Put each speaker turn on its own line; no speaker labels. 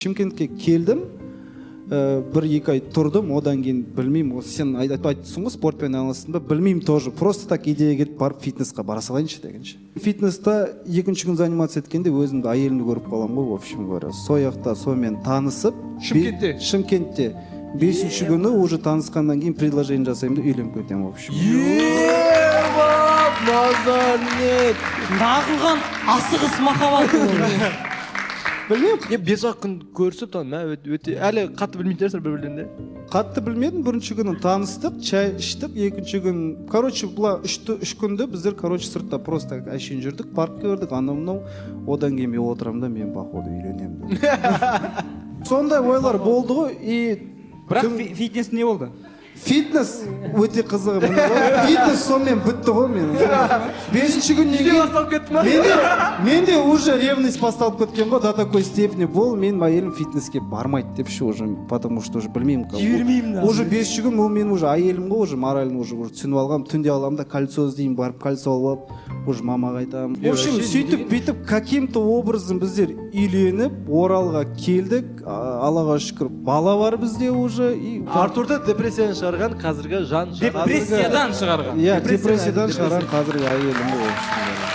Шымкентке келдім, 1-2 ай тұрдым. Одан кейін білмеймін, осы сен айттың ғой, спортпен айналыстың ба, білмеймін, тоже просто так идея келіп, барып фитнесқа бара салайыншы дегенше. Фитнеста екінші күн заниматься еткенде өзімді, әйелімді көріп қаламын ғой. В общем говоря, сол жақта сонымен танысып.
Шымкентте?
Шымкентте. Бесінші күні уже танысқаннан кейін предложение жасаймын да, үйленіп кетемін, в общем.
Базар нет.
Нағылған асығыс махаббат ол.
Білмеймін.
Не, 5 ақ күн көрісіп там мә, өте әлі қатты білмейтін шығарсыңдар бір бірлерін де.
Қатты білмедім. Бірінші күні таныстық, чай іштік. Екінші күн, короче, былай 3 күнді біздер, короче, сыртта просто әшейін жүрдік, паркке бардық, анау мынау. Одан кейін мен отырамын да, мен, походу, үйленемін деп сондай ойлар болды ғой и
Бірақ фитнес не болды?
Фитнес өте қызығы міне ғой. Фитнес сонымен бітті ғой. Менің бесінші күннен кейін
басталып кетті ма?
Менде уже ревность басталып кеткен ғой до такой степени. Бұл менің әйелім фитнеске бармайды деп ше уже, потому что уже білмеймін.
Жібермеймін да.
Уже бесінші күн, ол менің уже әйелім ғой, уже морально уже түсініп алғанмын. Түнде аламын да, кольцо іздеймін, барып кольцо алып алып, уже мамаға айтамын. В общем, сөйтіп, бүйтіп, каким-то образом біздер үйленіп, Оралға келдік. Аллаға шүкір, бала бар бізде уже и
Артурды депрессиядан шығарған қазіргі жан
Депрессиядан шығарған.
Иә, депрессиядан шығарған қазіргі әйелім ғой, в общем говоря.